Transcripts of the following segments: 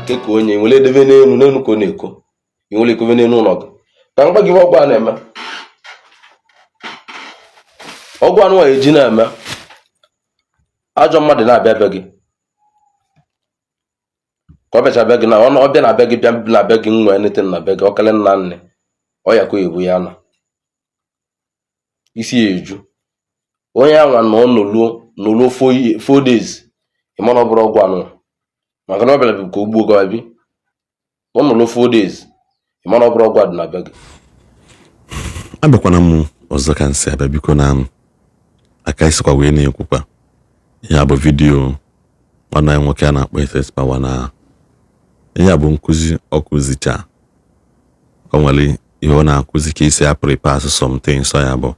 keka onye nwere edebe n'elu n'elu ka ọ na-eko ị nwere ekobe n'elu ụlọ gị. Ka m gwa gị ọgwụ a na-eme, ọgwụ anụnwa eji na-eme ajọ mmadụ na-abịa be gị, ka ọ bịacha be gị na ọ bịa na be gị, bịa na be gị nwee anything na be gị, ọkele nna nne ọ ya ka ebu ya na isi ya eju onye anwa na ọ nọluo nọluo 4 days, ị ma na ọ bụrọ ọgwụ anụnwa, maka na ọ bịara bụ ka o gbuo gị. Abi ọ nọluo 4 days, ị ma na ọ bụrọ ọgwụ a dị na be gị. Abịakwana m ọzọ ka m si abịa. Biko, na m aka isikwa wee na-ekwukwa ihe a bụ video nwanne anyị nwoke a na-akpọ SS Power, na ihe a bụ nkụzi ọ kụzicha. O nwere ihe ọ na-akụzi ka isi a prepare something. So ya bụ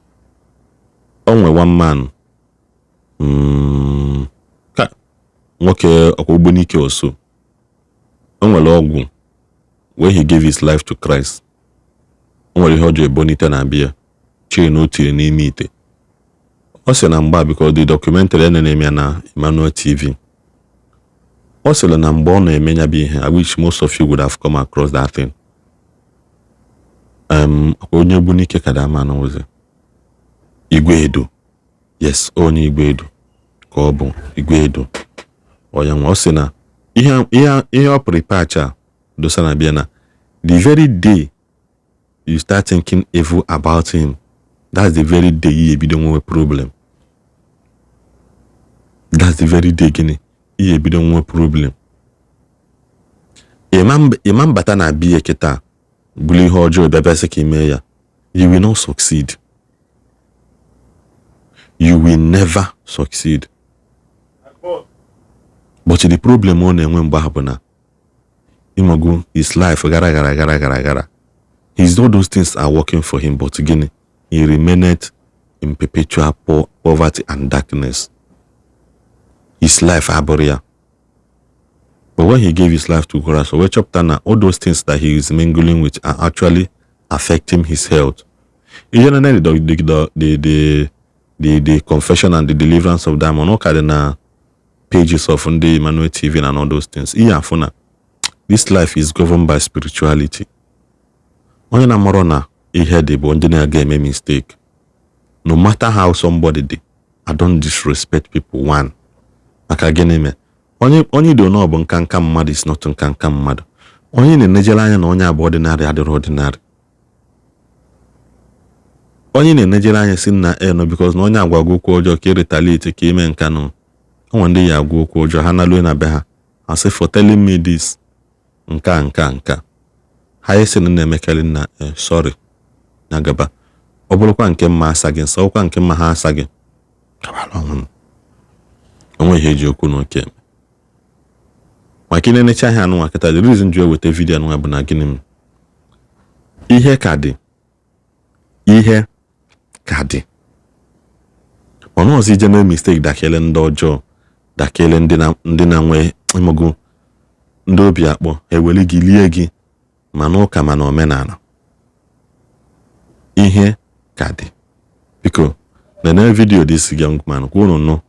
o nwe one man, ka nwoke ọkwa Ogbunike oso o nwere ọgwụ. When he gave his life to Christ, o nwere ihe ọ ji ebonite na bịa chee na o tiri n'ime ite. Ọ sị na mgbe a, because the documentary a na-eme ya na Emmanuel TV, ọ sịrị na mgbe ọ na-eme ya bụ ihe, I wish most of you would have come across that thing. Ọkwa onye Ogbunike ka dama n'ụzọ Igwe Edo. Yes, onye Igwe Edo ka ọ bụ, Igwe Edo onye nwe. Ọ sị na ihe ọ prepare dosa na bịa na the very day you start thinking evil about him, that's the very day you ebido nwewe problem. That's the very day gịnị ihe ebido nwe problem. Ịma mbata na biya kịta bụrụ ihe ọjọọ bịa bịa sị ka ime ya, you will not succeed. You will never succeed. But the problem ọ na-enwe mgbe ahụ bụ na ịmago his life gara gara gara gara gara, his all those things are working for him, but gịnị, he remained in perpetual poverty and darkness. His life abụrụ ya. But when he gave his life to Christ, o wee chọpụta na all those things that he is mingling with are actually affecting his health. Ihe na the confession and the deliverance of that man, ọ ka dị na pages of ndị Emmanuel TV and all those things. Ihe afụ na this life is governed by spirituality. Onye na-amarọ na ihe dị bụ ndị na-aga eme mistake. No matter how somebody dị, I don't disrespect people. One, maka gịnị mee onye dị na ọ bụ nka nka mmadụ is not nka nka mmadụ. Onye na-enejere anya na onye abụ ordinary adịrị ordinary. Onye na-enejere anya si na no, because na onye agwa okwu ọjọọ ka ị retaliate, ka ime nka nụ onwe ndị ya agwa okwu ọjọọ, ha naluo na be ha asị, "For telling me this," nka nka nka ha esi na na-emekarị na sorry na gaba. Ọ bụrụkwa nke mma asa gị nsọ, ọkwa nke mma ha asa gị gabara onwe m onwe ihe eji okwu na oke eme. Maka ị na-enecha ihe anụnwa kịta, the reason ji eweta video anụnwa bụ na gịnị m ihe ka dị, ihe ka dị mana ọzọ ije mee mistake, dakele ndị ọjọọ, dakele ndị na-nwe ịmụgo ndị obi akpọ ewere gị lie gị, ma n'ụka ma na omenala. Ihe ka dị. Biko, nene video this young man ka unu nụ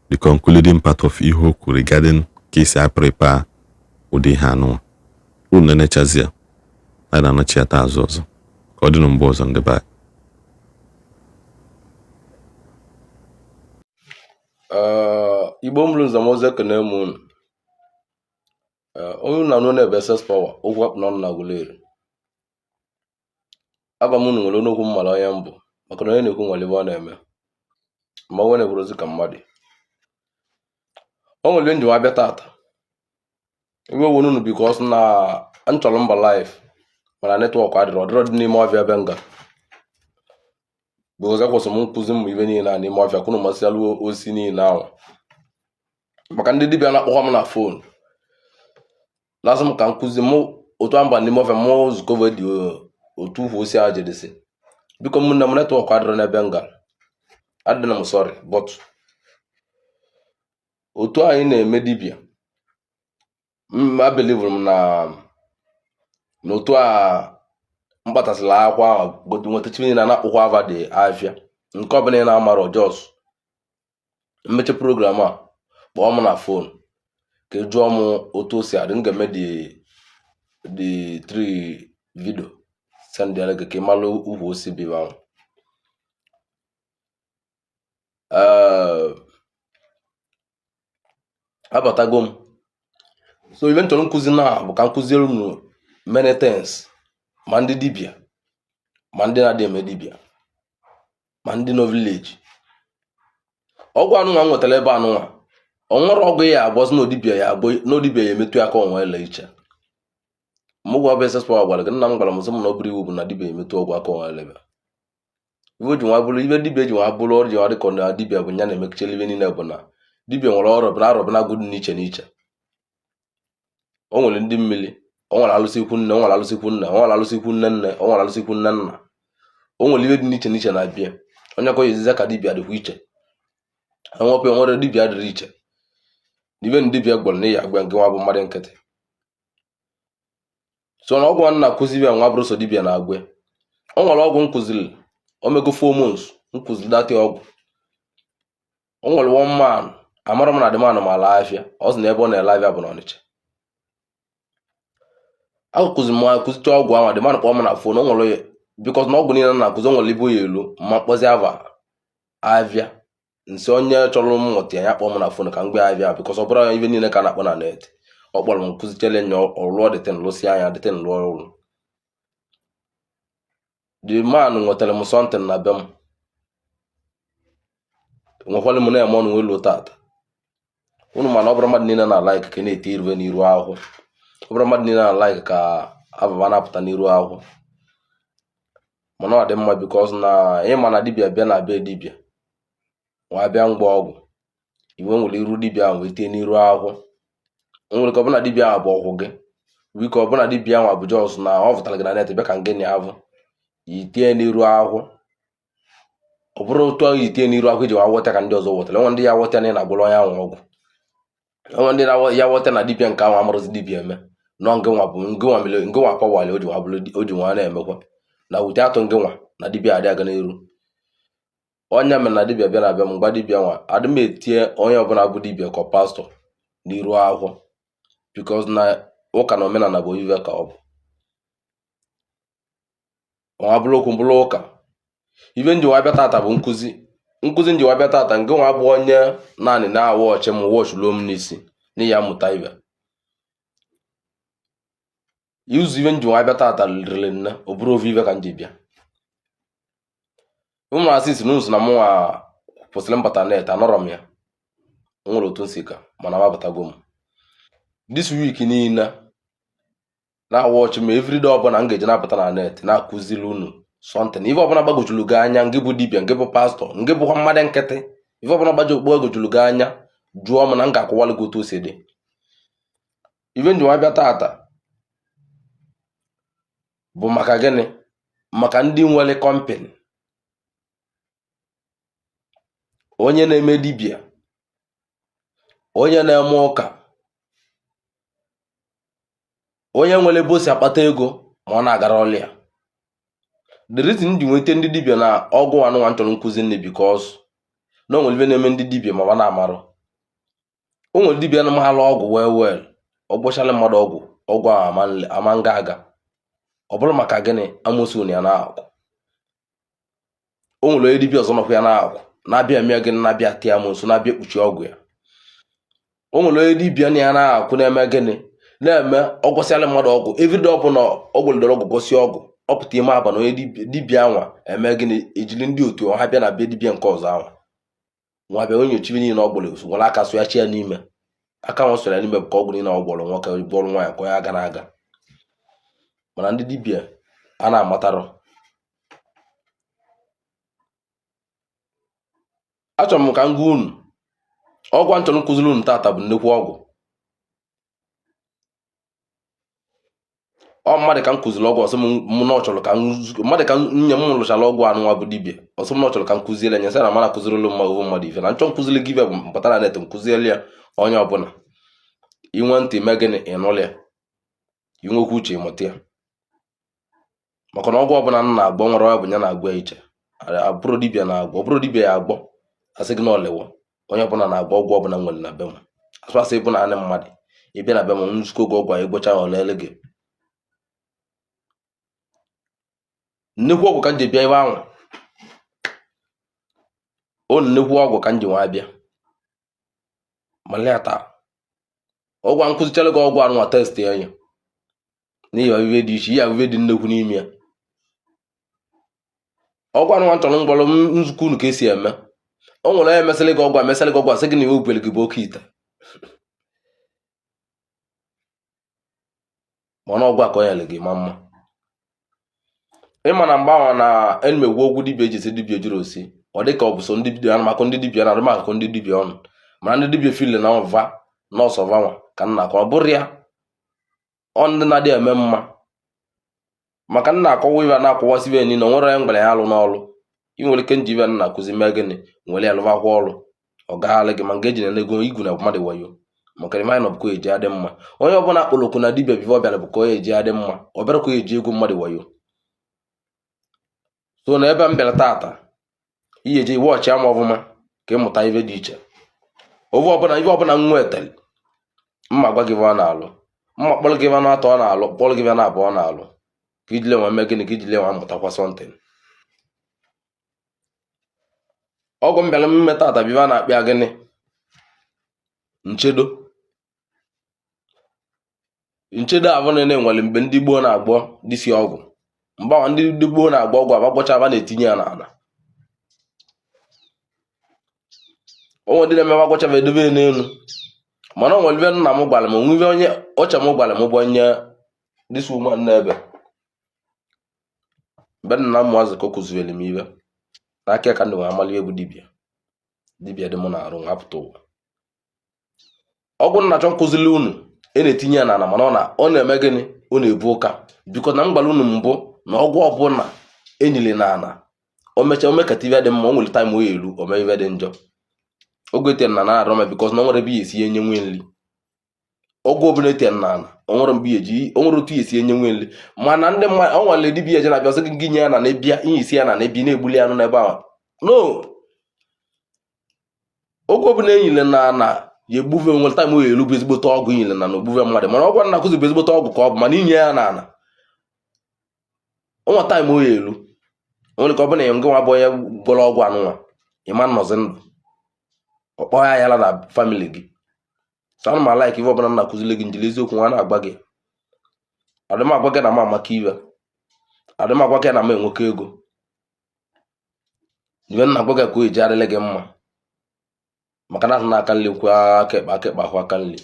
the concluding part of ihe o kwuru regarding ka esi a prepare ụdị ihe anụnwa. Unu nenechazi ya, anyị na-anachi ya taa azụ ọzọ. Ka ọ dị na mgbe ọzọ, ndị be anyị. Igbo mụrụ nze m ọzọ, ekene m unu. Onye unu na-anụ na-ebe SS Power okwu akpụ n'ọnụ na Aguleri. Agwa m unu nwere onye okwu mmara onye mbụ, maka na onye na-ekwu nwere ebe ọ na-eme ma onwe na-ekwurozi ka mmadụ. O nwere nji abịa tata iwe wonu unu, because na m chọrọ mba live, mana network adịrọ ọdịrọ dị n'ime ọfịa ebe nga, because ekwesịrị m nkụzi mmụ ibe niile a n'ime ọfịa kwunu masịalụ osi niile ahụ, maka ndị dibịa na-akpọkwa m na phone na-asị m ka m kụzi mụ otu a mba n'ime ọfịa mụ zukọve dị otu ukwu osi ahụ jedesi. Biko ụmụnne m, network adịrọ n'ebe m gara, adịna m sorry, but otu anyị na-eme dibịa m abelivụrụ m na otu a m kpatasịrị akwụkwọ ahụ nwetachi niile na-akpụkwa ava dị afịa nke ọbụla ị na-amarọ, just mmechi program a, kpọọ m na phone. Ka ị jụọ m otu o si adị, m ga-eme the tree video sendịara gị ka ị malụ ukwu osi bụ ive ahụ. Ee, abatago m. So ive m chọrọ nkụzi na bụ ka m kụziere unu many things, ma ndị dibịa, ma ndị na-adị eme dibịa, ma ndị nọ village. Ọgwụ anụnwa m nwetara ebe anụnwa, o nwere ọgwụ ya agwọzi na dibịa ya agwọ na dibịa ya emetụ ya ka onwe ele iche. Mụ gwa bụ SS Power gwara gị, nna m gwara m sị m na ọ bụrụ iwu bụ na dibịa emetụ ọgwụ aka onwe ele bịa. Ife o ji nwa bụrụ ibe dibịa ji nwa bụrụ ọrụ ji nwa dịka na dibịa bụ ya na-emekichere ibe niile bụ na dibịa nwere ọrụ bụ na arọ bụ na agwụ dị n'iche n'iche. O nwere ndị mmiri, o nwere alụsị ikwu nne, o nwere alụsị ikwu nna, o nwere alụsị ikwu nne nne, o nwere alụsị ikwu nne nna, o nwere ibe dị n'iche n'iche na bịa onye ka oyiziza ka dibịa dịkwa iche. Enwepụ nwere dibịa dịrị iche na ibe na dibịa gwara na ya agwa nke nwa bụ mmadụ nkịtị. So na ọgwụ a na-akụzi ya nwa bụrụ so dibịa na-agwa. O nwere ọgwụ m kụziri, o mego 4 months m kụziri that ọgwụ. O nwere one man, amara m na the man ma ala afịa, ọ sị na ebe ọ na-ele afịa bụ n'Ọnịcha. Akụzi m akụzicha ọgwụ ahụ, the man kpọọ m na phone. O nwere because na ọgwụ niile na-akụzi, o nwere ibu ya elu ma mkpọzi ava avịa nsị onye chọrọ mmụta ya, ya kpọọ m na phone ka m gwa ya avịa, because ọ bụrụ ibe niile ka a na-akpọ na net. Ọ kpọrọ m, kụzichele nya, ọ lụọ the thing, lụsịa anya the thing, lụọ ọrụ. The man nwetara m something na be m, nwekwara m na-eme ọnụ nwelu tata unu. Mana ọ bụrụ mmadụ niile na like ka na-eti iruwe n'iru akwụkwọ, ọ bụrụ mmadụ niile na like ka ababa na-apụta n'iru akwụkwọ, mana ọ dị mma because na ịma na dibịa bịa na be dibịa nwa bịa mgba ọgwụ iwe nwere iru dibịa ahụ wee tie n'iru akwụkwọ. O nwere ka ọbụna dibịa ahụ bụ ọgwụ gị, wike ọbụna dibịa ahụ bụ just na ọ fụtara gị na net bịa ka ngị na avụ itie n'iru akwụkwọ. Ọ bụrụ otu ahụ itie n'iru akwụkwọ iji wa wọta ka ndị ọzọ wọtara. Enwe ndị ya wọta na ị na-agwụrụ onye ahụ ọgwụ, enwe ndị ya wọta na dibịa nke ahụ amarụzi dibịa eme nọ ngị nwa bụ ngị nwa mere ngị nwa pawali o ji nwa bụrụ o ji nwa na-emekwa na wute atụ ngị nwa na dibịa adị aga n'iru. Onye mere na dibịa bịa na-abịa mgba dibịa nwa adị m etie onye ọbụla bụ dibịa ka pastọ n'iru akwụkwọ, because na ụka na omenala bụ ive ka ọ bụ nwa bụrụ okwu bụrụ ụka. Ife nji nwa bịa tata bụ nkụzi, nkụzi nji nwa bịa tata nke nwa bụ onye naanị na-awa ọchị m wọchuluo m n'isi na ya mụta ibe izu. Ife nji nwa bịa tata riri nne, ọ bụrụ ofu ife ka m ji bịa. Ụmụ asị si n'ụzọ na mụnwa kwụsịrị mbata net, anọrọ m ya, o nwere otu nsi ka mana m abatago m this week niile na-awa ọchị m. Everyday ọbụla m ga-eji na-apụta na net na-akụziri unu something. Ife ọbụla gbagojulu gị anya, ngị bụ dibịa, ngị bụ pastọ, ngị bụkwa mmadụ nkịtị, ife ọbụla gbagojulu gị anya, jụọ m na m ga-akọwalụ gị otu o si dị. Ife nji nwa bịa tata bụ maka gịnị? Maka ndị nwere company, onye na-eme dibịa, onye na-eme ụka, onye nwere ebe o si akpata ego ma ọ na-agara ọlụ ya. The reason m ji nweta ndị dibịa na ọgwụ anụnwa m chọrọ nkụzi nne, because na o nwere ife na-eme ndị dibịa ma ọ na-amarụ. O nwere dibịa na maala ọgwụ well well, ọ gwọchala mmadụ ọgwụ, ọgwụ ahụ ama nga aga. Ọ bụrụ maka gịnị? Amosu na ya na-akwụ. O nwere onye dibịa ọzọ nọkwa ya na-akwụ, na-abịa eme gịnị? Na-abịa tie amosu, na-abịa ekpuchi ọgwụ ya. O nwere onye dibịa na ya na-akwụ na-eme gịnị? Na-eme ọ gwọsịala mmadụ ọgwụ, everyday ọbụla ọ gwọlidoro ọgwụ, gwọsị ọgwụ, ọ pụta ime abalị, onye dibịa anwa eme gịnị? Ejiri ndị otu ha bịa na be dibịa nke ọzọ anwa nwa bịa onye nyochibe niile ọ gwọrọ, nwere aka sụghachi ya n'ime. Aka nwa sụrụ ya n'ime bụ ka ọgwụ niile ọ gwọrọ nwoke, gwọrọ nwaanyị, ka onye aga na-aga. Mana ndị dibịa a na-amatarọ. Achọrọ m ka m gwa unu ọgwụ a chọrọ nkụziri unu tata bụ nnekwu ọgwụ. Ọ mmadụ ka m kụziri ọgwụ, ọ sị m na ọ chọrọ ka mmadụ ka nye m lụchara ọgwụ anụnwa bụ dibịa, ọ sị m na ọ chọrọ ka m kụziere ya. Sị na mana kụzirila mmadụ mmadụ ife na nchọ nkụziri gị ife bụ mpụtara net nkụziere ya onye ọbụla. Inwe ntị mee gịnị? Ịnụla ya. Inwekwa uche, ịmụta ya. Maka na ọgwụ ọbụla m na-agwọ nwere ọ bụ ya na-agwọ ya iche. Abụrụ dibịa na-agwọ, ọ bụrụ dibịa ya agwọ, asị gị na ọlewo onye ọbụla na-agwọ ọgwụ ọbụla nwere na be m asụ asị bụ na anị mmadụ. Ị bịa na be m, nzukọ oge ọgwụ anyị gwọcha, olele gị. Nnekwu ọgwụ ka m ji bịa ebe ahụ. O nnekwu ọgwụ ka m ji nwa bịa malịa taa. Ọgwụ a nkụzichara gị, ọgwụ anụnwa, test ya anya n'ihi ive dị iche ihe, ive dị nnekwu n'ime ya. Ọgwụ anụnwa m chọrọ mgbọrọ nzukọ unu ka esi eme. O nwere onye mesịrị gị ọgwụ a, mesịrị gị ọgwụ a, sị gị na iwe ubere gị bụ oke ite, mana ọgwụ a ka o nyere gị ma mma. Ịma na mgbe ahụ na enumegwu okwu dibịa eji esi dibịa ejuru osi, ọ dị ka ọ bụ so ndị dibịa ana makụ ndị dibịa na arụmakụ ndị dibịa ọnụ, mana ndị dibịa feel na ọva nọọsụ ọva nwa ka nna ka ọ bụrụ ya. Ọ ndị na-adị eme mma maka nna akọwa ibe na-akwụwasị ibe niile. O nwere onye mgbere ya alụ n'ọrụ. Ị nwere ike nji ibe nna akụzi mee gịnị, nwere ya lụbakwa ọrụ, ọ gagharị gị ma nke eji na ego igwu na mmadụ wayo, maka na anyị nọbụkwa eji adị mma. Onye ọbụla kpọrọ oku na dibịa before ọ bịara bụ ka ọ eji adị mma, ọ bịara ka ọ eji egwu mmadụ wayo. So na ebe m bịara tata, ihe eji wọchị ama ọfụma ka ịmụta ife dị iche. Ofe ọbụla, ife ọbụla m nwetara, mma gwa gị ife ọ na-alụ, mma kpọrọ gị ife na-atọ ọ na-alụ, kpọrọ gị ife na-abụọ ọ na-alụ, ka ijile nwa mee gịnị, ka ijile nwa mụtakwa something. Ọgwụ m bịara mme tata bụ ife a na-akpọ ya gịnị? Nchedo. Nchedo abụ na enwere mgbe ndị gboo na-agwọ disi ọgwụ. Mgbe ahụ ndị gboo na-agwọ ọgwụ, agbagwọcha aba na-etinye ya n'ala. O nwere ndị na-eme agbagwọcha ma edobe ya n'elu, mana o nwere ife nna m gwara m, onwe ife onye ọcha m gwara m bụ onye this woman n'ebe mgbe nna m mazị ka o kụziere m ibe n'aka ya ka ndị nwe amali egwu dibịa. Dibịa dị m na-arụ nwa pụta ụwa. Ọgwụ nna chọ nkụzili unu e na-etinye ya n'ala, mana ọ na-eme gịnị? Ọ na-ebu ụka biko na m gwara unu mbụ na ọgwụ ọbụla enyiri n'ala, o mechaa omekata ife dị mma, o nwere time o elu o mee ife dị njọ. Oge etinye na na-arụ ma because na o nwere ebe ya esi enye nwe nri. Ọgwụ ọbụla etinye n'ala, o nwere mgbe ya eji, o nwere otu ya esi enye nwe nri. Mana ndị mmadụ, o nwere dibịa eje na-abịa sị gị gị nye ya na na-ebịa ihe isi ya na na-ebi na-egbuli anụ n'ebe ahụ. No, ọgwụ ọbụla enyile na ana ya egbuve, nwere time o elu bụ ezigbote ọgwụ inyile na na ogbuve mmadụ. Mana ọgwụ na akụzi bụ ezigbote ọgwụ ka ọ bụ, mana inye ya na ana onwe time o elu, nwere ka ọ bụ na ngị nwa bụ onye gwọrọ ọgwụ anụnwa ịma nnọzi ndụ, ọ kpọọ ya yala na family gị. So ana m a-like ife ọbụla m na-akụzili gị, njiri eziokwu nwa na-agba gị. Adị m agwa gị na m amaka iwe, adị m agwa gị na m enwekọ ego. Ibe m na-agwa gị ka o eji adịrị gị mma, maka na asị na aka nri kwa aka ekpe, aka ekpe ahụ aka nri.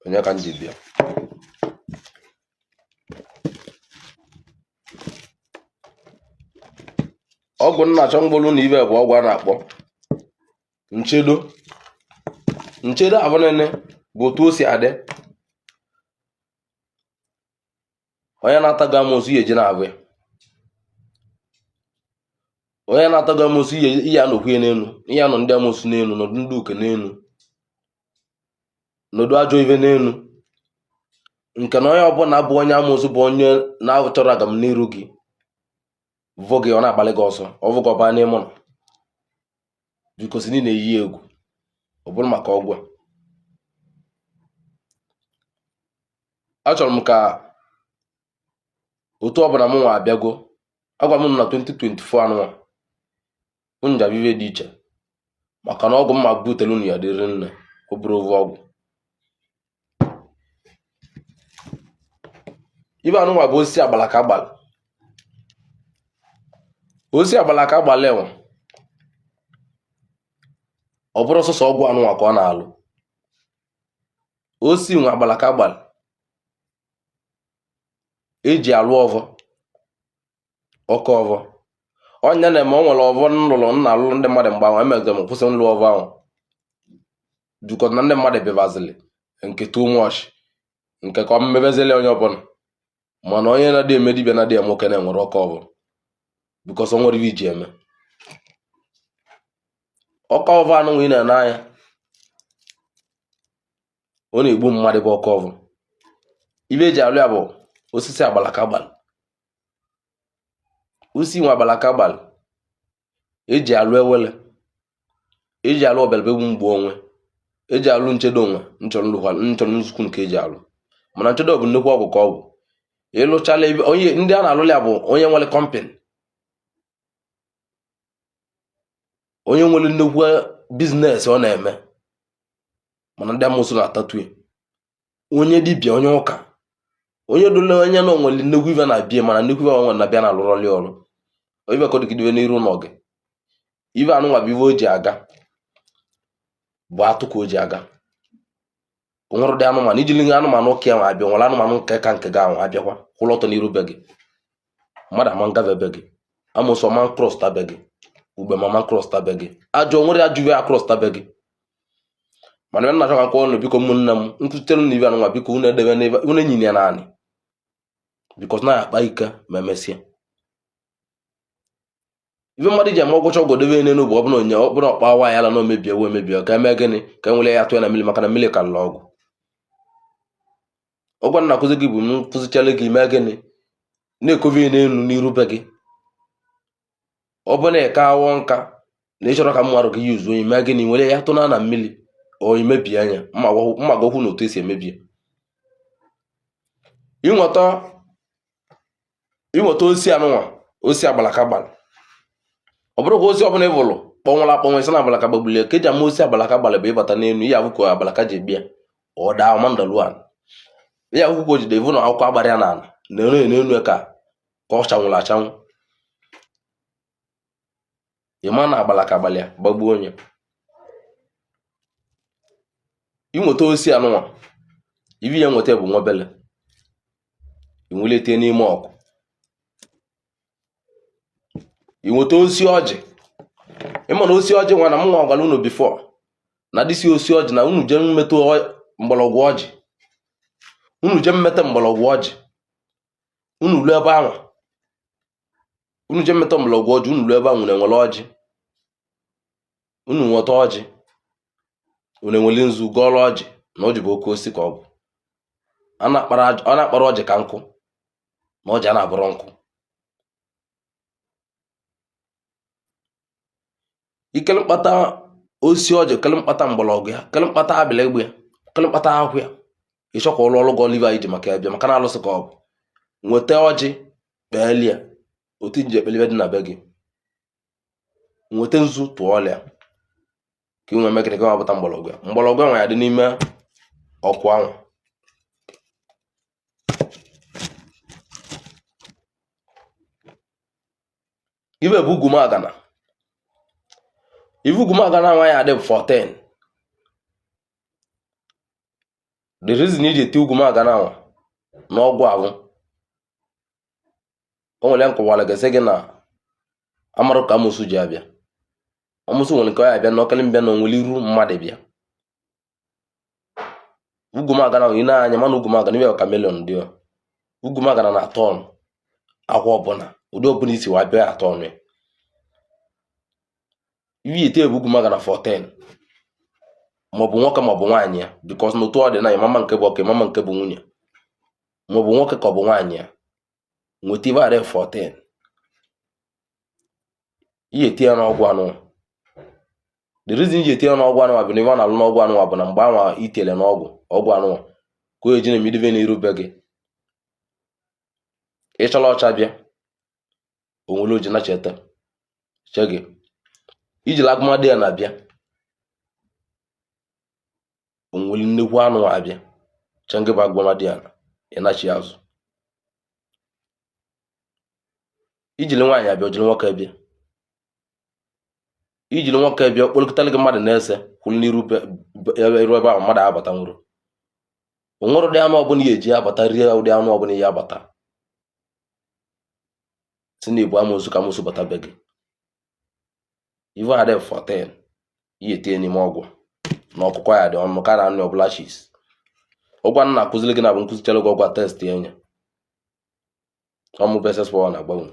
Onye ka m ji bịa ọgwụ nna achọ mgbolu na ibe bụ ọgwụ a na-akpọ nchedo. Nchedo abụnene bụ otu o si adị. Onye na-atago amoosu ya eji na-abụ ya. Onye na-atago amoosu ihe anọkwu ya n'elu, ihe anọ ndị amoosu n'elu, nọdụ ndị uke n'elu, nọdụ ajọ ife n'elu, nke na onye ọbụla bụ onye amoosu bụ onye na-achọrọ agamniru gị vụ gị, ọ na-agbalị gị ọsọ, ọ vụ gị ọba n'ime ụlọ because niile eyi egwu. Ọ bụrụ maka ọgwụ a, achọrọ m ka otu ọbụla m nwa abịago agwa m na 2024 anụnwa unu ji abịa ife dị iche, maka na ọgwụ mma butere unu ya dịrị nne. Ọ bụrụ ovu ọgwụ ibe anụnwa bụ osisi agbalaka agbalị, osisi agbalaka agbalị enwe. Ọ bụrụ sọsọ ọgwụ anụnwa ka ọ na-alụ, osisi nwe agbalaka agbalị eji alụ ọvọ ọkọ ọvọ ọnya na-eme. O nwere ọvọ m lụrụ, m na-alụrụ ndị mmadụ mgbe ahụ, emegide m kwụsị nlụ ọvọ ahụ because na ndị mmadụ bịabazili nke too much, nke ka ọ mmebezili onye ọbụla. Mana onye na-adị eme dibịa na-adị eme oke na-enwere ọkọ ọvọ because o nwere ife iji eme ọkọ ọvọ anụnwa ị na-ene anya, ọ na-egbu mmadụ bụ ọkọ ọvọ. Ife eji alụ ya bụ osisi agbalaka agbalị, osisi nwe agbalaka agbalị eji alụ ewele, eji alụ ọbịalụ egbu mgbu onwe. Eji alụ nchedo nwe nchọrọ nchọrọ nzukwu nke eji alụ, mana nchedo bụ nnukwu ọgwụ ka ọ bụ. Ịlụchala ebe onye ndị a na-alụli ya bụ onye nwere company, onye nwere nnukwu business ọ na-eme, mana ndị amụsụ na-atatu ya. Onye dibịa, onye ụka, onye dole onye na onwere nnukwu ive na bie, mana nnukwu ive onwere na bịa na-alụrọli ọrụ ive ka ọ dịgidebe n'iru ụlọ gị. Ive anụnwa bụ ive o ji aga, bụ atụ ka o ji aga. O nwere ụdị anụmanụ ijili anụmanụ ka ya nwa abịa, nwere anụmanụ nke ka nke gị ahụ abịakwa kwụrụ ọtọ n'iru be gị. Mmadụ ama ngafe be gị, amụsụ ọma cross ta be gị, ugbe mama cross ta be gị, ajọ nwere ajọ ive across ta be gị. Mana m na-achọ ka nkwa ụnụ, biko ụmụnne m, nkwuchitere na ive anụnwa, biko unu edebe n'ebe unu enyina ya naanị, because na akpa ike ma emesịa. Ife mmadụ ji eme ọgwụcha ọgwụ debe n'elu bụ ọbụla onye ọbụla ọkpa nwaanyị ala na omebie ewu emebie, ka eme gịnị ka e nwere ya tụọ na mmiri, maka na mmiri karịrị ọgwụ. Ọgwụ na akụzi gị bụ m kụzichala gị mee gịnị na-ekobe ya n'elu n'iru be gị. Ọ bụ na ị ka awọ nka na ị chọrọ ka mmadụ gị yuzuo onye mee gịnị were ya tụna na mmiri o imebie anya mma gokwu na otu esi emebi ya. Ịnweta osi anụnwa, osi agbalaka gbara, ọ bụrụkwa osi ọbụla ịvụlụ kpọnwụrụ akpọnwụ isi na agbalaka gbagbuli ka eji ama osi agbalaka gbara bụ ịbata n'elu ihe abụ ka agbalaka ji bịa ọ daa ọmandaluan ihe akwụkwọ o jide ịvụ na akwụkwọ agbara ya n'ala na enu n'elu ka ka ọ chanwụrụ achanwụ, ịma na agbalaka gbalị ya gbagbuo onye. Inweta osi anụnwa, ivi ya nweta bụ nwobele inwelete n'ime ọkụ. Inweta osi ọjị, ịma na osi ọjị nwa na mụnwa gwara unu before na dịsi osi ọjị na unu jee mmetụ mgbọrọgwụ ọjị, unu jee mmeta mgbọrọgwụ ọjị, unu ruo ebe ahụ, unu jee mmeta mgbọrọgwụ ọjị, unu ruo ebe ahụ, unu enwere ọjị, unu nweta ọjị, unu enwere nzu gọọrọ ọjị na ọjị bụ oke osi ka ọ bụ. A na-akpara ọjị ka nkụ na ọjị a na-abụrụ nkụ. Ikele mkpata osi ọjị, kele mkpata mgbọrọgwụ ya, kele mkpata abịla egbe ya, kele mkpata akwụ ya, ịchọ ka ụlọ ọrụ gị olive anyị ji maka ya bịa, maka na alụsị ka ọ bụ. Nweta ọjị kpeelie ya otu nji ekpelibe dị na be gị, nweta nzu tụọla ya ka ị nwee mekịrị ka ọ pụta mgbọrọgwụ ya. Mgbọrọgwụ ya nwa ya dị n'ime ọkụ ahụ. Ibe bụ ugwumagana. Ife ugwumagana nwa ya dị 14. The reason iji eti ugwumagana nwa n'ọgwụ ahụ, o nwere nkọwara gị sị gị na amarụ ka amosu ji abịa. Amosu nwere nke ọ ya abịa na ọkele mbịa na onwere iru mmadụ bịa. Ugwumagana ahụ ị na-anya mana ugwumagana ibe chameleon dị ọ. Ugwumagana na-atọ ọnụ akwa ọbụla ụdị ọbụla isi wa bịa atọ ọnụ ya. Iwe ite bụ ugwumagana 14 maọbụ nwoke maọbụ nwaanyị ya, because na otu ọ dị na mama nke bụ oke mama nke bụ nwunye maọbụ nwoke ka ọ bụ nwaanyị ya, nweta ibe arị 14 ihe etinye n'ọgwụ anụ. The reason iji etinye n'ọgwụ anụnwa bụ na ife ọ na-alụ n'ọgwụ anụnwa bụ na mgbe anwa itele n'ọgwụ ọgwụ anụnwa ka o eji na emidebe n'iru be gị, ịchọrọ ọcha bịa onwere oji na cheta che gị ijiri agụmadị ya na-abịa onwere nnekwu anụ abịa che ngị bụ agụmadị ya ịnachi azụ. Ijiri nwaanyị abịa ojiri nwoke bịa, ijiri nwoke bịa kpọlịkọtara gị mmadụ na-ese kwuru n'iru iru ebe ahụ mmadụ abata nwụrụ. O nwere ụdị anụ ọbụla ya eji abata rie ụdị anụ ọbụla ya abata si na ebu amoosu ka amoosu bata be gị. Ife a dị 14 ihe etinye n'ime ọgwụ na ọkụkọ ya dị ọnụ ka na anụ ọbụla chis. Ọgwụ a na-akụziri gị na bụ nkụzichere gị ọgwụ a test ya nye ọmụ bụ SS power na-agbanwe.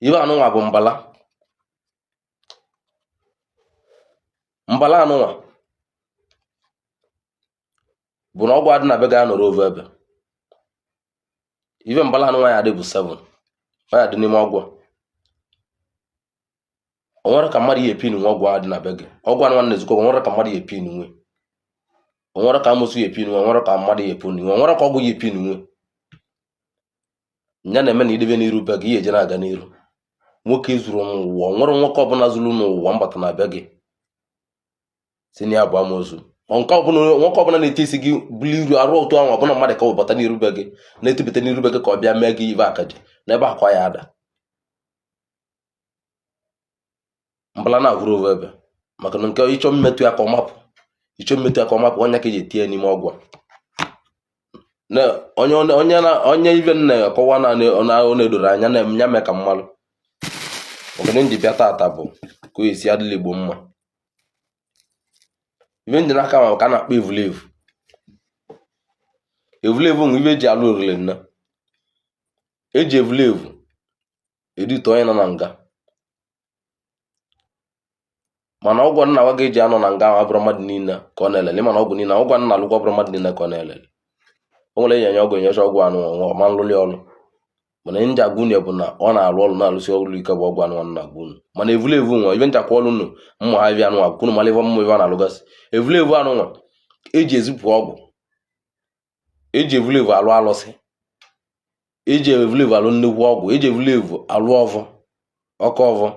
Ife anụnwa bụ mbala. Mbala anụnwa bụ na ọgwụ adị na be gị anọrọ ovu ebe. Ife mbala anụnwa ya adị bụ 7 ọ ya dị n'ime ọgwụ a. O nwere ka mmadụ ya epin nwe ọgwụ ahụ dị na be gị. Ọgwụ anụ nwanne ezukọ, o nwere ka mmadụ ya epin nwe. O nwere ka amosu ya epin nwe, o nwere ka mmadụ ya epin nwe, o nwere ka ọgwụ ya epin nwe. Nya na-eme na idebe n'iru be gị, ihe eje na-aga n'iru. Nwoke zuru n'ụwa, o nwere nwoke ọbụla zuru n'ụwa mbata na be gị si na ya bụ amosu. Nke ọbụla nwoke ọbụla na-ete isi gị bulu iru arụ otu ahụ ọbụla mmadụ ka ọ bata n'iru be gị na-etipụta n'iru be gị ka ọ bịa mee gị ibe akaje n'ebe akwa ya ada mbala na-ahụrụ ovu ebe maka na nke ịchọ mmetụ ya ka ọ mapụ, ịchọ mmetụ ya ka ọ mapụ, onye ka eji etinye n'ime ọgwụ a. Na onye onye na onye ibe na-akọwa na na ọ na-edoro anya na ya mee ka mmalụ obodo ndị bịa tata bụ ka o esi adịla Igbo mma. Ibe ndị n'aka ma ka a na-akpọ evulevu. Evulevu nwe ibe eji alụ orile nna eji evulevu edite onye nọ na nga, mana ọgwụ nna gwa ga-eji anọ na nga ahụ abụrụ mmadụ niile ka ọ na-elele. Mana ọgwụ niile ọgwụ nna alụkwa abụrụ mmadụ niile ka ọ na-elele. O nwere enye ọgwụ enyecha ọgwụ anụ ọma nlụli ọlụ, mana ihe nji agwa unu bụ na ọ na-alụ ọlụ na-alụsi ọlụ ike bụ ọgwụ anụ nna agwa unu. Mana evulevu nwa ibe njakwa ọlụ unu mmụ ha bịa anụ akwụkwọ mara ife mmụ ife a na-alụgasị. Evulevu anụ nwa eji ezipụ ọgwụ, eji evulevu alụ alụsị, eji evulevu alụ nnukwu ọgwụ, eji evulevu alụ ọvọ ọkụ ọvọ,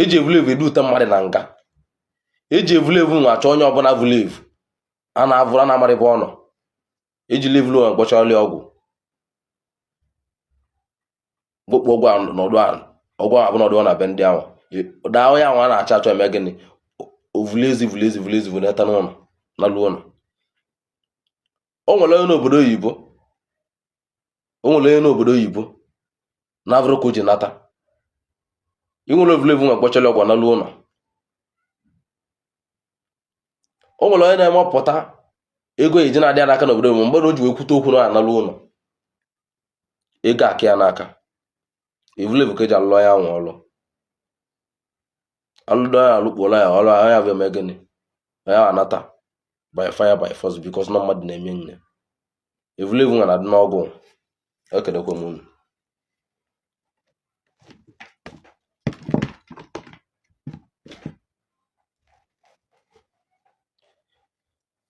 eji evulevu edute mmadụ na nga, eji evulevu nwa achọ onye ọbụla vulevu a na-avụrụ a na-amara ebe ọ nọ, eji levulevu nwa gbọcharị ọgwụ gbokpu ọgwụ ahụ nọdụ ahụ ọgwụ ahụ abụ nọdụ na be ndị ahụ daa onye ahụ a na-achọ achọ eme gịnị ovulezi vulezi vulezi vuleta n'ụlọ na luo ụlọ. O nwere onye n'obodo oyibo, o nwere onye n'obodo oyibo na-avụrụ ka o ji nata inwere evulevu nwa gbọcharị ọgwụ na luo ụlọ. O nwere onye na-emepụta ego eji na-adị ya n'aka n'obodo oyibo, mgbe na o ji wee kwute okwu na analụ ụlọ ego aka ya n'aka. Evulevu ka eji alụlọ ya nwe ọlụ alụdo ya alụkpuola ya ọlụ ya bụ eme gịnị ya anata by fire by force because na mmadụ na-eme nne. Evulevu nwa na-adị n'ọgwụ. Ekelekwa m unu.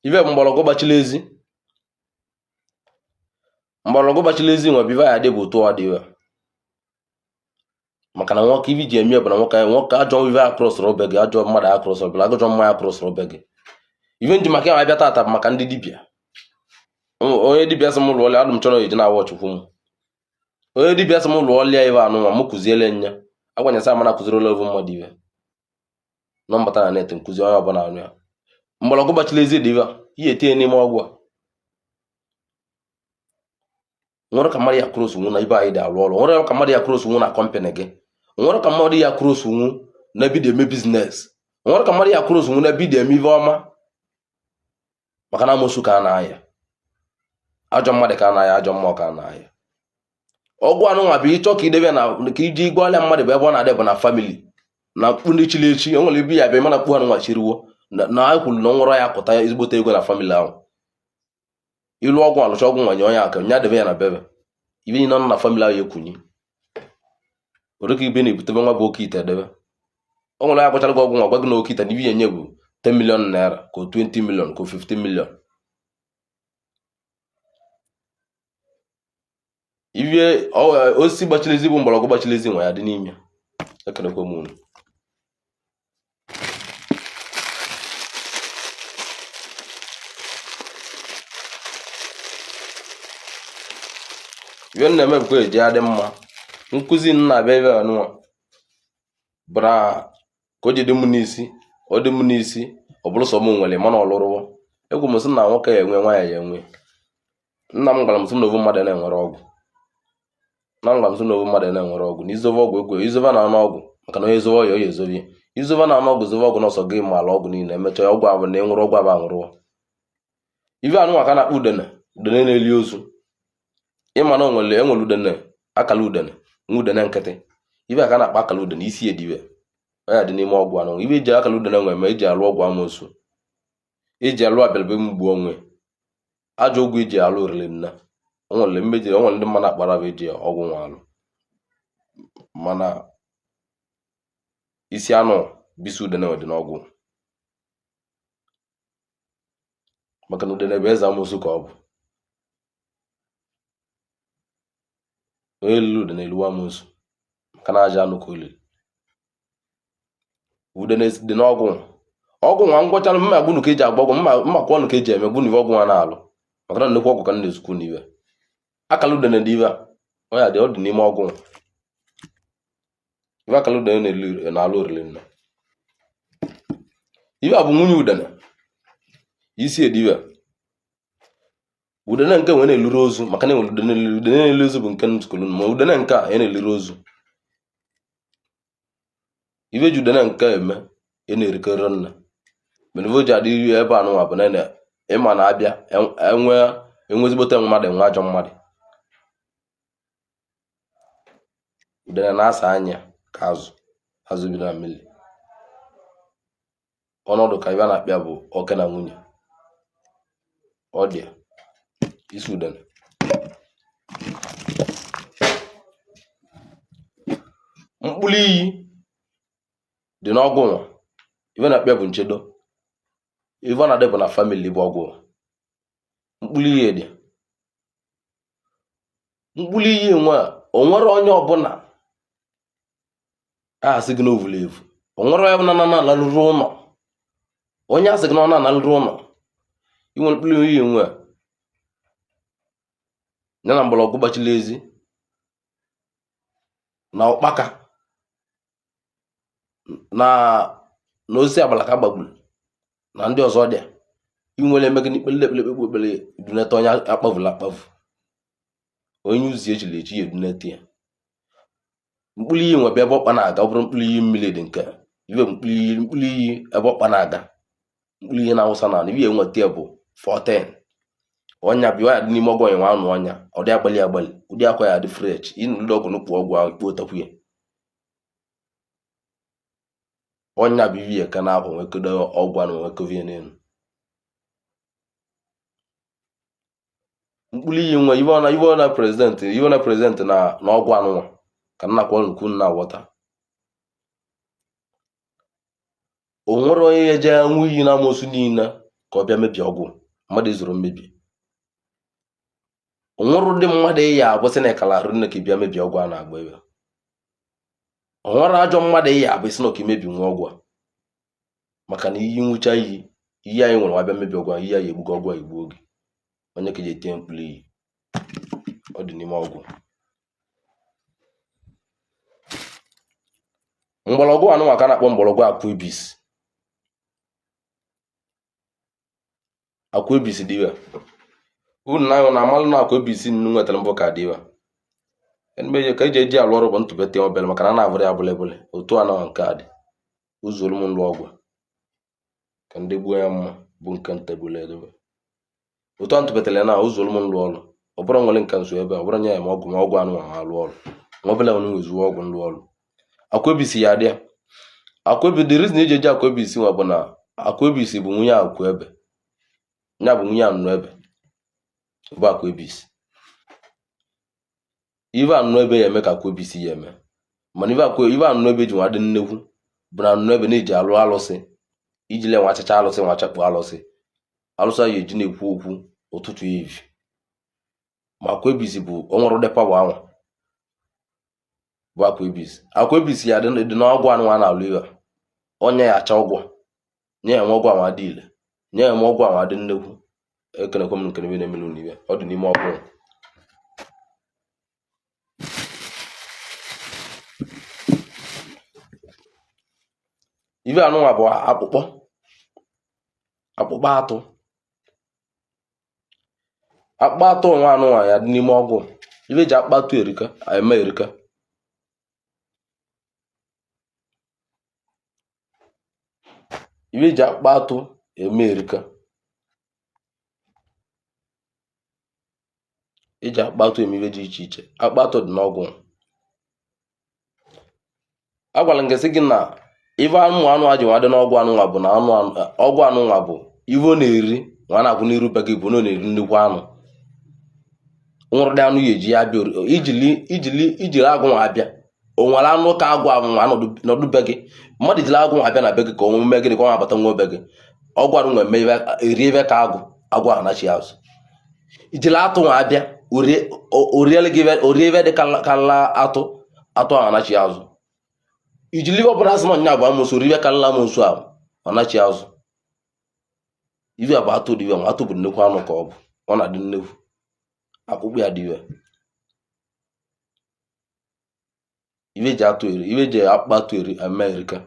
Ife bụ mgbọrọgwụ gbachiri ezi, mgbọrọgwụ gbachiri ezi nwe bụ ife ya dị bụ otu ọ dị ya. Maka na nwoke ife ji eme bụ na nwoke nwoke ajọ ife akrọsụrụ be gị, ajọ mmadụ akrọsụrụ be gị, ajọ mmanya akrọsụrụ be gị. Ife nji maka ya abịa tata bụ maka ndị dibịa. Onye dibịa sị m lụọ ọlịa, adụ m chọrọ eji na-awa chukwu m. Onye dibịa sị m lụọ ọlịa ife anụnwa m kụziele nya agwanyesị ama na kụzirila ovu mmadụ ife nọmbata na net nkụzi onye ọbụla anụ ya. Mgbọrọgwụ gbachiri ezi dị ife a ihe etinye n'ime ọgwụ a nwere ka mmadụ ya cross nwu na ibe anyị dị alụ ọrụ, nwere ka mmadụ ya cross nwu na company gị, nwere ka mmadụ ya cross nwu na ebe ị eme business, nwere ka mmadụ ya cross nwu na ebe ị eme ife ọma. Maka na amosu ka a na-aya, ajọ mmadụ ka a na-aya, ajọ mmụọ ka a na-aya. Ọgwụ anụnwa bụ ịchọ ka idebe na ka iji gwọọlịa mmadụ bụ ebe ọ na-adị bụ na family na mkpu ndị chiri echi. O nwere ebe ya bịa mana mkpu anụnwa chiriwo na a kwuru na nwụrụ ya pụta ezigbote ego na family ahụ. Ịlụ ọgwụ alụcha ọgwụ nwanye onye aka nya debe ya na bebe ibe niile nọ na family ahụ ekwunye were ka ibe na-ebutebe nwa bụ oke ite debe. O nwere ya gwachara gị ọgwụ nwa gwa gị na oke ite na ibe ya enye bụ 10 million naira ka 20 million ka 15 million. Ibe osisi gbachiri ezi bụ mgbọrọgwụ gbachiri ezi nwa ya dị n'ime. Ekelekwa m unu. Ibe m na-eme bụkwa eji adị mma nkụzi m na-abịa ebe a nụwa bụra ka o ji dị m n'isi, ọ dị m n'isi ọ bụrụ sọ m nwere mana ọ lụrụwo egwu m sị na nwoke ya enwe nwaanyị ya enwe. Nna m gwara m sị na ovu mmadụ na-enwere ọgwụ. Nna m gwara m sị na ovu mmadụ na-enwere ọgwụ na izove ọgwụ egwu izove na anụ ọgwụ maka na onye zove ọya oya ezobe izove na anụ ọgwụ zove ọgwụ n'ọsọ gị ma ala ọgwụ niile emechaa ọgwụ abụ na enwere ọgwụ abụ anwụrụwo. Ife anụnwa ka na-akpọ udene, udene na-eli ozu. Ịma na onwere enwere udene akala udene nwa udene nkịtị ife a ka na-akpọ akala udene isi edibe ọ ya dị n'ime ọgwụ anụ. Ife eji akala udene nwe ma eji alụ ọgwụ amosu, eji alụ abịalịbe mgbu onwe ajọ ọgwụ eji alụ oriri nna. O nwere mmeji, o nwere ndị mmadụ akpara bụ eji ọgwụ nwa alụ mana Isi anụ bụ isi udene dị n'ọgwụ, maka na udene bụ eze amosu ka ọ bụ. Onye lili udene eliwe amosu, maka na aja anụ ka o liri. Udene dị n'ọgwụ. Ọgwụ nwa ngwọchalụ mma gbunu ka eji agba ọgwụ, mma kwụọ ka eji eme gbunu ive ọgwụ nwa na-alụ, maka na nnukwu ọgwụ ka m na-ezukwu n'ive. Akala udene dị ive a, ọ ya dị, ọ dị n'ime ọgwụ. Ive akala udene na-alụ oriri nne. Ive a bụ nwunye udene, isi edive udene nke nwere na-eluru ozu, maka na enwere udene na-eluru udene na-elu ozu bụ nke nzukọrọ, ma udene nke a ya na-eluru ozu. Ive eji udene nke a eme ị na-erikarị nne, mana ive o ji adị iri ebe a nụnwa bụ na ịma na abịa enwe enwe ezigbote mmadụ, enwe ajọ mmadụ. Udene na-asa anya ka azụ azụ bi na mmiri. Ọnọdụ ka ive a na-akpọ ya bụ oke na nwunye. Ọ dị ya, isi udene. Mkpụrụ iyi dị n'ọgwụ nwa, ive na-akpọ ya bụ nchedo. Ive ọ na-adị bụ na family bụ ọgwụ nwa. Mkpụrụ iyi dị, mkpụrụ iyi nwa, o nwere onye ọbụla a asị gị na o vuru evu, o nwere onye ọbụla na-analụrụ ụlọ, onye asị gị na ọ na-analụrụ ụlọ inwe mkpụrụ iyi nwa ya na mgbọrọgwụ gbachiri ezi na ụkpaka na na osisi agbalaka gbagburu na ndị ọzọ dị inwere eme gị n'ikpele ekpele ekpekpe ekpere duneta onye akpavula akpavu, onye uzi echiri echi ya eduneta ya. Mkpụrụ iyi nwebe ebe ọkpa na-aga, ọ bụrụ mkpụrụ iyi mmiri dị nke ibe mkpụrụ iyi, mkpụrụ iyi ebe ọkpa na-aga, mkpụrụ iyi na-awụsa na ibe enweta ya bụ 14. Ọnya bụ ya dị n'ime ọgwụ nwa anụ ọnya, ọ dị agbalị agbalị, ụdị akwa ya dị fresh. Ịnụlụ ọgwụ n'ukwu ọgwụ ahụ ikpe otakwu ya. Ọnya bụ ibe ya ka na-akwa nwekedo ọgwụ anụ nwekovie n'elu. Mkpụrụ iyi nwa ibe ọ na ibe ọ na present, ibe ọ na present na na ọgwụ anụnwa ka nna kwa nnukwu nna aghọta. O nwere onye ya eje aṅụ iyi na amosu niile ka ọ bịa mebie ọgwụ mmadụ ezuru mmebi. O nwere ụdị mmadụ ya abụ sị na ịkala arụ nne ka ị bịa mebie ọgwụ a na-agba ebe. O nwere ajọ mmadụ ya abụ sị na ka imebi nwa ọgwụ a, maka na iyi nwụcha iyi iyi anyị nwere abịa mebi ọgwụ a, iyi anyị egbugo ọgwụ a egbuo gị. Onye ka eji etinye mkpụrụ iyi, ọ dị n'ime ọgwụ. Mgbọrọgwụ anụnwa ka a na-akpọ mgbọrọgwụ akwụ ibis. Akwụ ebisi dị iwe unu na na amalụ na akwụ ebisi nnu nwetara mbụ ka dị iwe mgbe ka eji eji alụ ọrụ bụ ntụbete obere, maka na a na-abụrụ ya bụlịbụlị otu a na nke a dị ụzọ m nlụ ọgwụ ka ndị gbuo ya mma bụ nke ntebụl edobe otu a ntụbetara na ụzọ m nlụ ọrụ. Ọ bụrụ nwere nke nso ebe ọ bụrụ nye ya ma ọgwụ ma ọgwụ anụ ma alụ ọrụ nwa ọbụla nwere nwezuo ọgwụ nlụ ọrụ. Akwụ ebisi ya dị ya. Akwụ ebi, the reason eji eji akwụ ebisi nwa bụ na akwụ ebisi bụ nwunye akwụ ebe, ya bụ nwunye anụ ebe bụ akwụ ebisi. Ive anụ ebe ya eme ka akwụ ebisi ya eme, mana ive akwụ ive anụ ebe ji nwa dị nnekwu bụ na anụ ebe na-eji alụ alụsị, iji le nwa achacha alụsị nwa chakpu alụsị alụsị ya eji na-ekwu okwu ụtụtụ evi. Ma akwụ ebisi bụ o nwere ụdị power anwa bụ akwụ ebisi. Akwụ ebisi ya dị n'ọgwụ anụ a na-alụ iwe onye ya acha ọgwụ nye ya nwe ọgwụ anwa dị ile, nye ya nwe ọgwụ anwa dị nnekwu. Ekenekwa m nke na-emelu n'iwe, ọ dị n'ime ọgwụ. Ive anụnwa bụ akpụkpọ akpụkpọ atụ. Akpụkpọ atụ nwa anụnwa ya dị n'ime ọgwụ. Ive eji akpụkpọ atụ erika eme erika. Ive eji akpụkpọ atụ eme erika. Eji akpụkpọ atụ eme ive dị iche iche. Akpụkpọ atụ dị n'ọgwụ. Agwara m gị sị gị na ife anụ anụ a ji nwa dị n'ọgwụ anụnwa bụ na anụ ọgwụ anụnwa bụ ife ọ na-eri nwa na-akwụ n'iru be gị bụ na ọ na-eri nnukwu anụ nwụrụ dị anụ ya eji ya bịa ijili ijili ijiri agụ nwa abịa O nwere anụ ka agwụ ahụ nwa nọdụ be gị, mmadụ jiri agwụ abịa na be gị ka o mee gịnị, ka ọ abata nwa be gị, ọgwụ arụ nwe eme erie ibe ka agwụ, agwụ ahụ anachi azụ. Ijiri atụ nwa abịa, oriele gị, orie ibe dị ka nla atụ, atụ ahụ anachi azụ. Ijiri ibe ọbụla asị na ọnya bụ amụsụ, orie ibe ka nla amụsụ ahụ, ọ nachi azụ. Ibe bụ atụ dị ibe nwa, atụ bụ nnekwu anụ ka ọ bụ, ọ na-adị nnekwu, akpụkpọ ya dị ibe. Ibe ji atụ eri, ibe ji akpụkpọ atụ eri eme erika.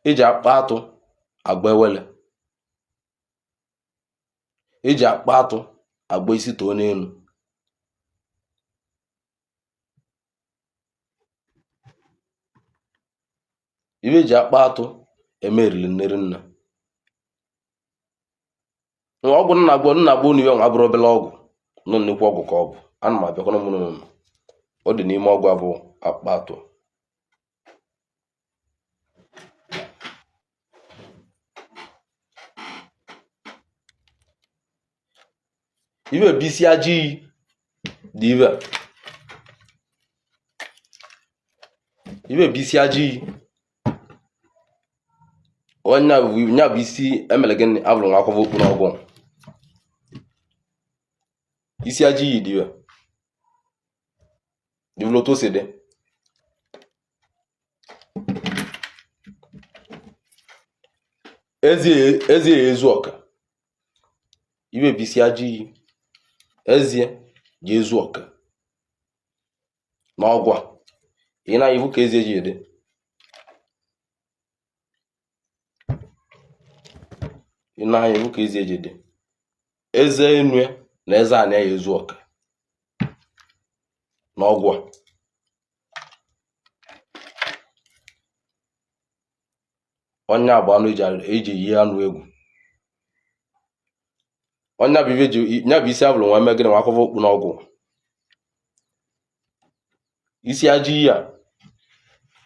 Eji akpụkpọ atụ agba ewele, eji akpụkpọ atụ agba isi too n'elu. Ibe eji akpụkpọ atụ eme eriri nne rinne. Ọgwụ nna gbo nna gbo unu iwe nwa abụrụ obele ọgwụ nọ, nnukwu ọgwụ ka ọ bụ. Ana m abịakwana mụ n'ụlọ, ọ dị n'ime ọgwụ abụ akpụkpọ atụ. Ibe bụ isi ajọ iyi dị ibe a. Ibe bụ isi ajọ iyi, onye nya bụ isi emere gịnị abụrụ nwa akwụkwọ okpu n'ọgwụ isi ajọ iyi dị ibe dịbụrụ otu o si dị. Ezie ezu ọka, ibe bụ isi ajọ iyi, ezie ji ezu ọka n'ọgwụ a. Ị na-ivu ka ezie ji dị, ị na-anya ivu ka ezie ji dị, eze enu na eze anị ya ezu ọka n'ọgwụ a. Onye a bụ anụ eji eyi anụ egwu. Onye bụ ibe ji ya bụ isi abụrụ nwa eme gịnị nwa akwụkwọ okpu n'ọgwụ isi ajọ iyi a.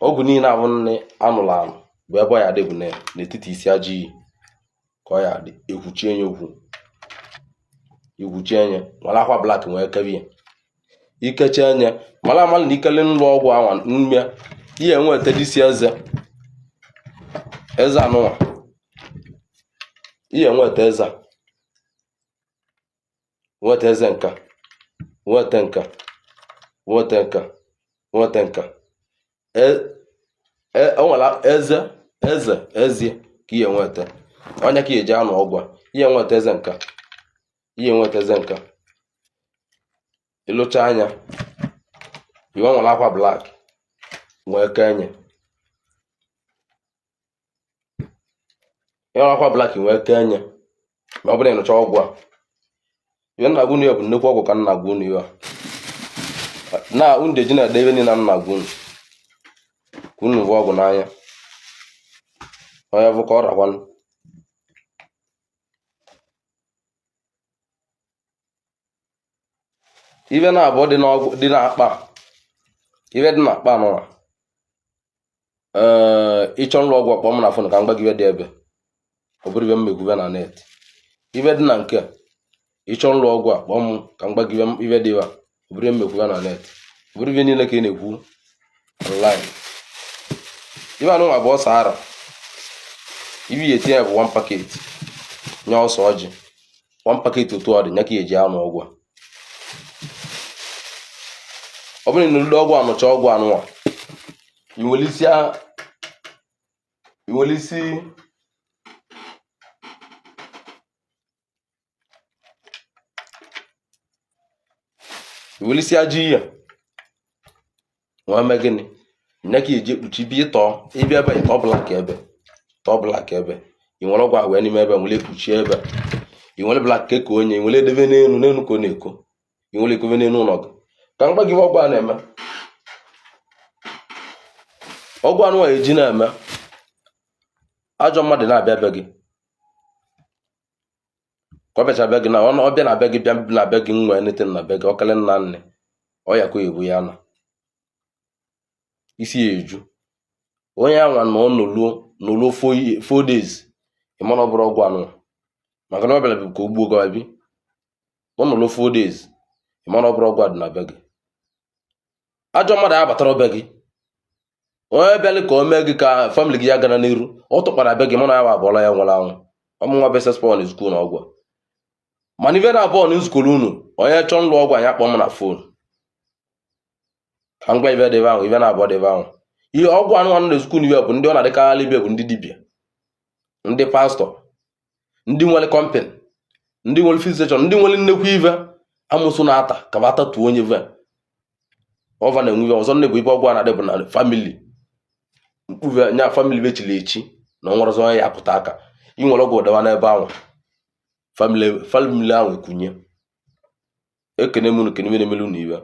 Ọgwụ niile abụ nne anụrụ anụ bụ ebe ọ ya adị bụ n'etiti isi ajọ iyi ka ọ ya adị. Ekwuchie ya okwu, ikwuchie ya, nwere akwa black nwee kebe ya, ikechi anya, mara amara na ikele nlụ ọgwụ anwa mme ihe enweta isi eze, eze anụnwa ihe enweta eze a, nweta eze nka, nweta nka, nweta nka, nweta nka. O nwere eze, eze ezie ka ihe nweta onye ka ihe eji anụ ọgwụ a. Ihe nweta eze nka, ihe nweta eze nka, ịlụcha anya iwe nwere akwa black nwee kenye, ịnwere akwa black nwee kenye. Ma ọ bụrụ na ịnụcha ọgwụ a, ihe nna gwa unu ya bụ nnukwu ọgwụ ka nna gwa unu ya na unu eji na-ede ebe niile nna gwa unu ka unu vụ ọgwụ n'anya. Onye bụ ka ọ rakwanụ. Ibe na-abụọ dị n'ọgwụ dị n'akpa, ibe dị n'akpa nụwa. Ee, ịchọ nlụ ọgwụ, kpọọ m na phone ka m gwa gị ibe dị ebe. Ọ bụrụ ibe m mekwube na net, ibe dị na nke a, ịchọ nlụ ọgwụ a, kpọọ m ka m gwa gị ibe dị ebe a. Ọ bụrụ ibe m mekwube na net, ọ bụrụ ibe niile ka ị na-ekwu online. Ibe anụnwa bụ ọsọ ara, ibe ya etinye bụ one packet nye ọsọ ọjị, one packet otu ọ dị nya ka ị eji anụ ọgwụ a. Ọ bụrụ na ịlụ ọgwụ anụcha ọgwụ anụnwa, i nwere isi i nwere isi ajọ ihe nwa mee gịnị nya ka eji ekpuchi bịa ịtọ ịbịa ebe ịtọ black ebe tọ black ebe i nwere ọgwụ wee n'ime ebe nwere ekpuchi ebe i nwere black ka onye i nwere edebe n'elu n'elu ka ọ na-eko i nwere ekobe n'elu ụlọ gị. Ka m gwa gị ọgwụ a na-eme, ọgwụ anụnwa eji na-eme ajọ mmadụ na-abịa be gị ka ọ bịacha be gị na ọ bịa na be gị, bịa na be gị nwe anything na be gị, ọkele nna nne ọ ya ka ebu ya na isi ya eju onye anwa na ọ nọluo nọluo 4 days. Ị mana ọ bụrụ ọgwụ anụnwa maka na ọ bịara bụ ka o gbuo gị bi ọ nọluo 4 days. Ị ma na ọ bụrụ ọgwụ a dị na be gị, ajọ mmadụ abatara be gị, onye bịalị ka o mee gị ka family gị ya gara n'iru, ọ tụkpara be gị, mụ na ya abụọla ya nwere anwụ. Ọmụnwa bụ SS Power na-ezukọ na ọgwụ a. Mana ife na-abụọ na nzukọrọ unu, onye chọọ nlụ ọgwụ anyị, akpọ m na phone ka m gwa ife debe ahụ, ife na-abụọ debe ahụ. Ihe ọgwụ anụmanụ na-ezukọ unu, iwe bụ ndị ọ na-adịkarị ibe bụ ndị dibịa, ndị pastọ, ndị nwere company, ndị nwere filling station, ndị nwere nnekwu ive amụsụ na-ata ka ba tatuo onye ve ọva na-enwe ive ọzọ. Nne bụ ibe ọgwụ a na-adị bụ na family mkpuve nya family be chiri echi na ọ nwere ọzọ onye ya apụta aka. Ị nwere ọgwụ dewa n'ebe ahụ, family ahụ ekunye. Ekene m unu, kene ibe na-emelu unu iwe.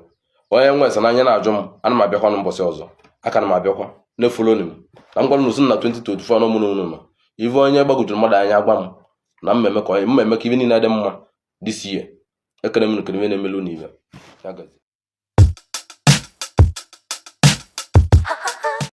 Onye nwe esa n'anya na-ajụ m, ana m abịakwa n'ụbọchị ọzọ, aka na m abịakwa na-efoloni m na m gwara unu sị na 2024 na ụmụ unu nọ ife onye gbagojuru mmadụ anya gwa m na mmemme ka onye mmemme ka ibe niile dị mma this year. Ekene m unu, kene ibe na-emelu unu iwe. Ya gazie.